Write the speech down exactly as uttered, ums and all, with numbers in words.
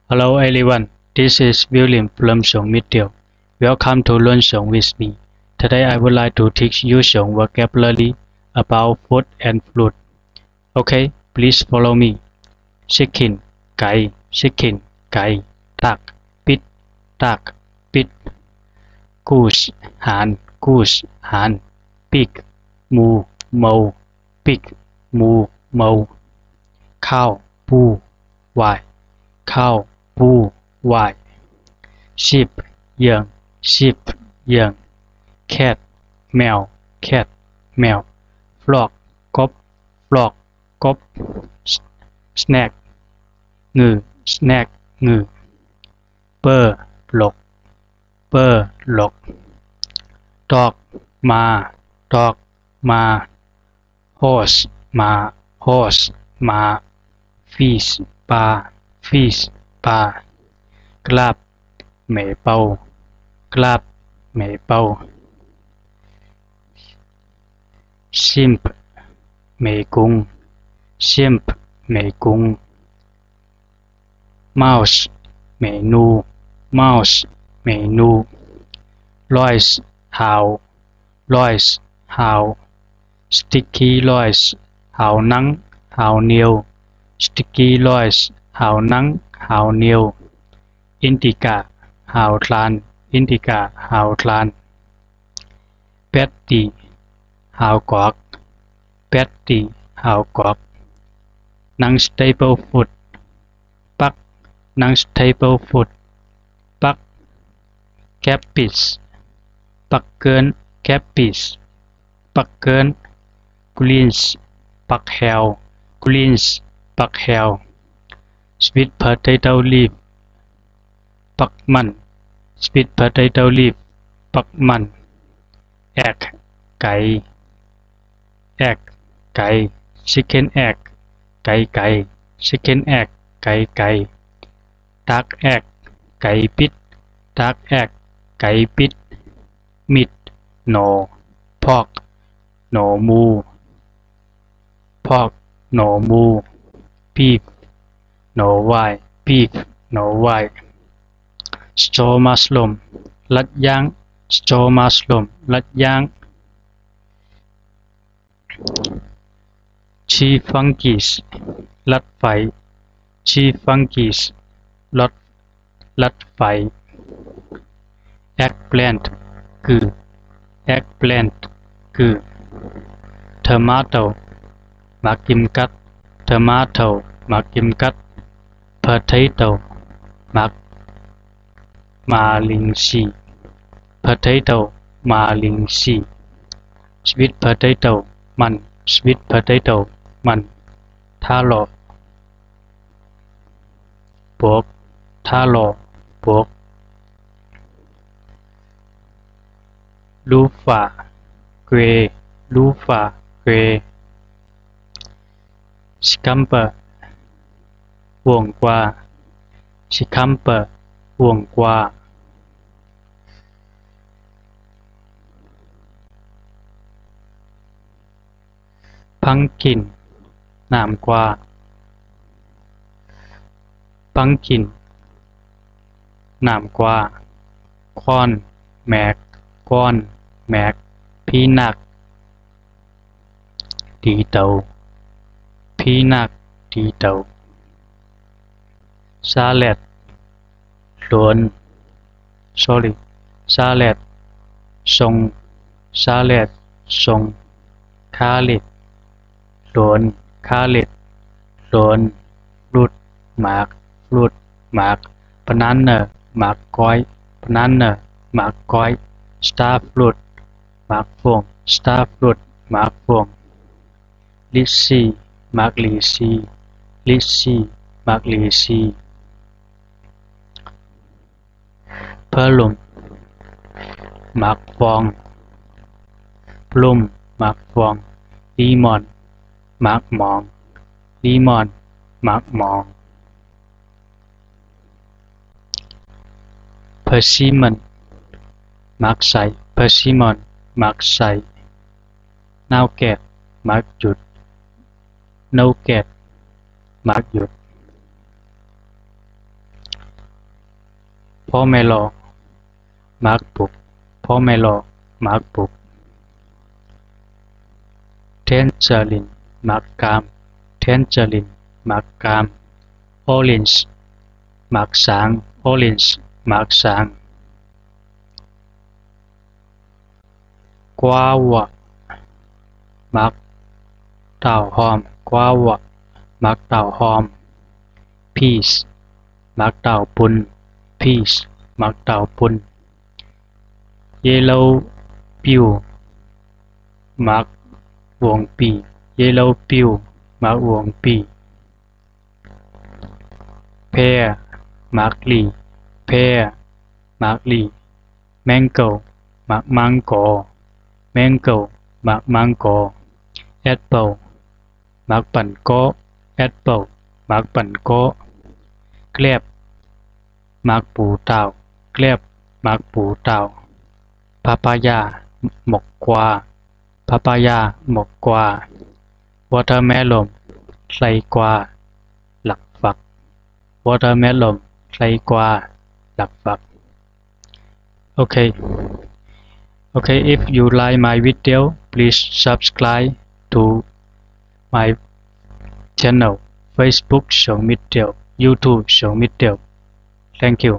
Hello everyone, this is William from Shong Middle. Welcome to Learn Shong with me. Today I would like to teach you some vocabulary about food and fruit. Okay, please follow me. Chicken, ไก่ chicken ไก่ Duck, เป็ด duck เป็ด Goose, ห่าน goose ห่าน Pig, หมู หมู Pig, หมู หมู Cow, ปู ควาย Cow, ปู ควาย Sheep, เหยี่ยง Sheep, เหยี่ยง Cat, แมว Cat, แมว Frog, กบ Frog, กบ Snake, งือ Snake, งือ Bird, นก Bird, นก Dog, หมา Dog, หมา Horse, ม้า Horse, ม้า Fish, ปลา Fish, ปลา Crab, แมงปอง Crab, แมงปอง Shrimp, แม่กุ๋ง Shrimp, แม่กุ๋ง Mouse, แมงหนู Mouse, แมงหนู Lice, เห่า Lice, เห่า Sticky lice, เห่าหนัง เห่าเหนียว Sticky lice, เห่าหนัง เห่าเหนียว Indigo, เห่าถ่าน Indigo, เห่าถ่าน Patty, เห่ากอก Patty, เห่ากอก Non-staple food, ผัก Non-staple food, ผัก Cabbage, ผักเกิน Cabbage, ผักเกิน Greens, ผักแฮว Greens, ผักแฮว Sweet potato leaf, ผักมัน Sweet potato leaf, ผักมัน Egg, ไก่ Egg, ไก่ Chicken egg, ไก่ไก่ Chicken egg, ไก่ไก่ Duck egg, ไก่เป็ด Duck egg, ไก่เป็ด Meat, หนัง Pork, หนังหมู Pork, หนังหมู Beef, หนังควาย Beef, หนังควาย Straw mushroom, ลัดยาง Straw mushroom, ลัดยาง Tree fungus, ลัดไฟ Tree fungus, ลัด ลัดไฟ Eggplant, กือ Eggplant, กือ Tomato, หมากกิมกัด Tomato, หมากกิมกัด Potato, หมาก หมากอินทรีย์ Potato, หมากอินทรีย์ Sweet potato, มัน Sweet potato, มัน Taro, บก Taro, บก Loofah, เกวียน Loofah, เกวียน Cucumber, แตงกวา Cucumber, แตงกวา Pumpkin, หนามกวา Pumpkin, หนามกวา Corn, แหมก Corn, แหมก Peanut, ตีเต่า Peanut, ตีเต่า Salad, หลวน Sorry, salad, ส้ม Salad, ส้ม Carrot, หลวน Carrot, หลวน Fruit, หมาก Fruit, หมาก Banana, หมากกล้วย Banana, หมากกล้วย Star fruit, หมากฝรั่ง Star fruit, หมากฝรั่ง Lychee, หมากหลีซี Lychee, หมากหลีซี Plum, หมากฟอง Plum, หมากฟอง Lemon, หมากมอง Lemon, หมากมอง Persimmon, หมากใส Persimmon, หมากใส Nougat, หมากหยุด Nougat, หมากหยุด pomelo မၢၵ်ႇပုပ်ႇ pomelo မၢၵ်ႇပုပ်ႇ tangerine မၢၵ်ႇၵၢမ် tangerine မၢၵ်ႇၵၢမ် orange မၢၵ်ႇသၢင် orange မၢၵ်ႇသၢင် guava မၢၵ်ႇတၢဝ်ႁွမ် guava မၢၵ်ႇတၢဝ်ႁွမ် peach မၢၵ်ႇတၢဝ်ပုၼ် peach မၢၵ်ႇတၢဝ်ပုၼ် yellow pea မၢၵ်ႇဝူင်ႇပီႇ yellow pea မၢၵ်ႇဝူင်ႇပီႇ pear မၢၵ်ႇလီႇ pear မၢၵ်ႇလီႇ mango မၢၵ်ႇမၢင်ၵေႃ mango မၢၵ်ႇမၢင်ၵေႃ apple မၢၵ်ႇပၼ်ႇၵေႃ apple မၢၵ်ႇပၼ်ႇၵေႃ grape မၢၵ်ႇပူႇတၢဝ် grape မၢၵ်ႇပူႇတၢဝ် papaya မွၵ်ႇၵႂႃႇ papaya မွၵ်ႇၵႂႃႇ watermelon သႂ်ၵႂႃႇ လၢၵ်ႇၽၢၵ်ႇ watermelon သႂ်ၵႂႃႇ လၢၵ်ႇၽၢၵ်ႇ okay okay if you like my video, please subscribe to my channel, Facebook ရှုံမိတဵဝ် YouTube ရှုံမိတဵဝ် thank you